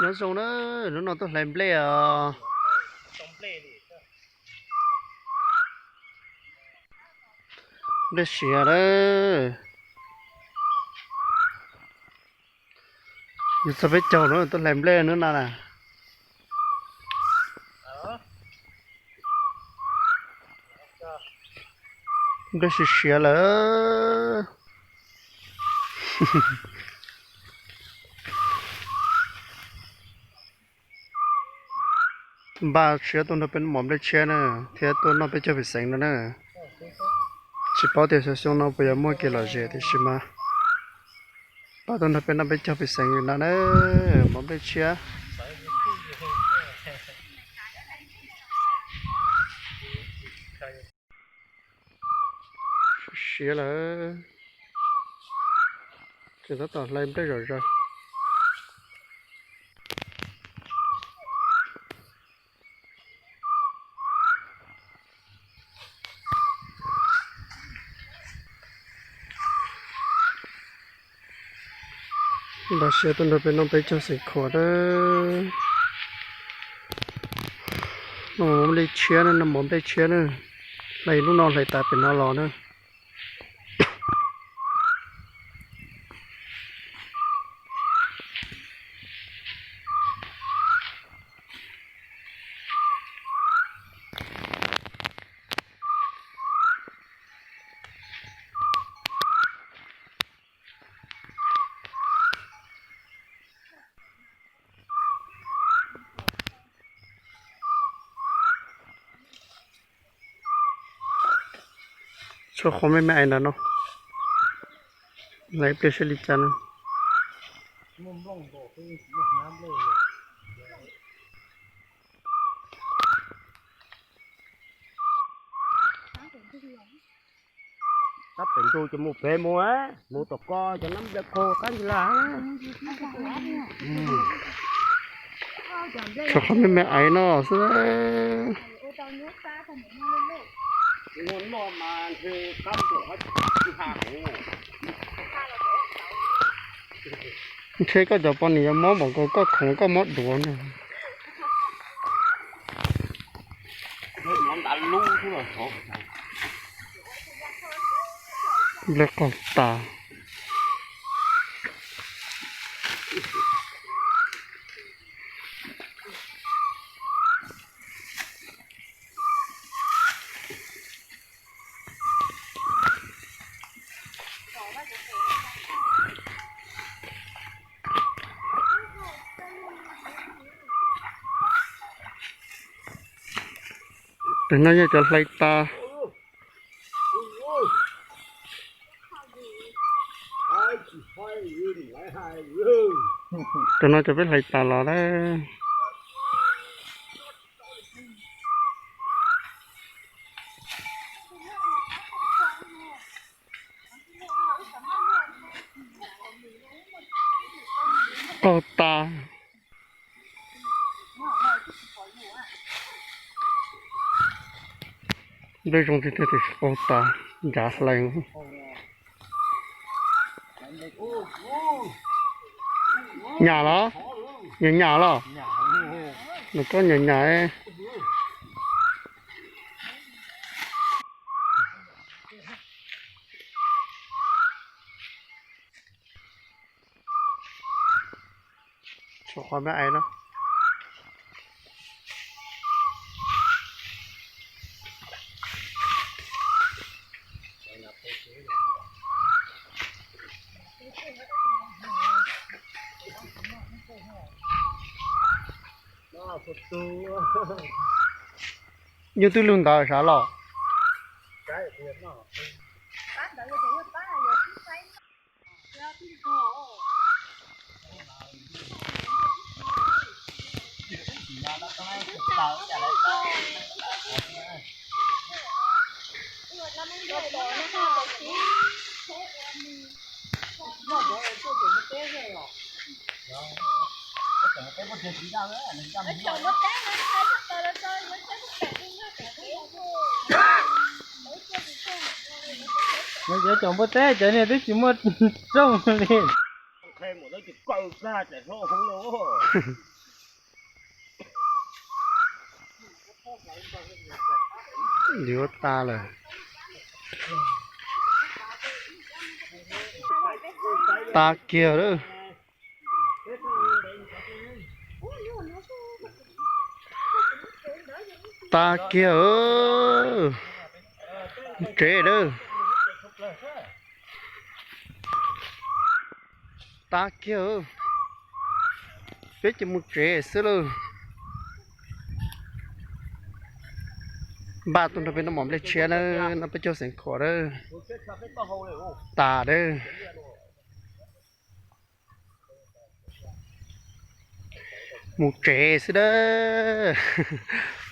Nyob zoo na, hnub no tuaj hlais nplej os. Nplej siav lawm. Yus txog peb caug no tuaj hlais nplej hnub no na. Nplej siav siav lawm. Npaj siab tuaj nrog peb mov nplej tshiab na, thiab tuaj noj peb caug pej xeem no na. Tsis paub tias xyoo no puas yuav muaj kev lom zem tiam sis mas pab tuaj nrog peb noj peb caug pej xeem li no na, mov nplej tshiab. Siav lawm, tseem tab tom hlais nplej zom zaws. Npaj siab tuaj nrog peb noj peb caug xeem khuam na. Noj mov nplej tshiab na, noj mov nplej tshiab na. Hlais lub no hlais tas pem no los na. Tshuav qhov me me ais ntawm no, laiv pliag seb li cas no. Tab pem ntug ces mus pem mus, mus tom ko cov nab nplej kho qab ntsis lag. Tshuav qhov me me ais no xwb. Ntshe koj cov poj niam yuav mob npaum nkaus koj khoom koj mob duav na. Nplej qaug tas. Tus no yog cov hlais tas. Tus no cov peb hlais tas los lawm. Qaug tas. Nplej zoo tiag tiag tiam sis qaug tas, ncav hlais. Nyam los? Nyam nyam los? Nws koj nyam nyam. Tshuav qhov me ais no. Nyuj twb lug ntawd sav los. Cov cov npua teb cov niag twb tsis muaj rooj li. Yuav tas lawm. Tas kiag lawm. Tas kiag. Mus tsev lawm. Tas kiag. Peb ces mus tsev xwb lawm. Npaj tuaj nrog peb noj mov nplej tshiab na, no peb caug xeev khuam lawm. Tas lawm. Mus tsev xwb dab.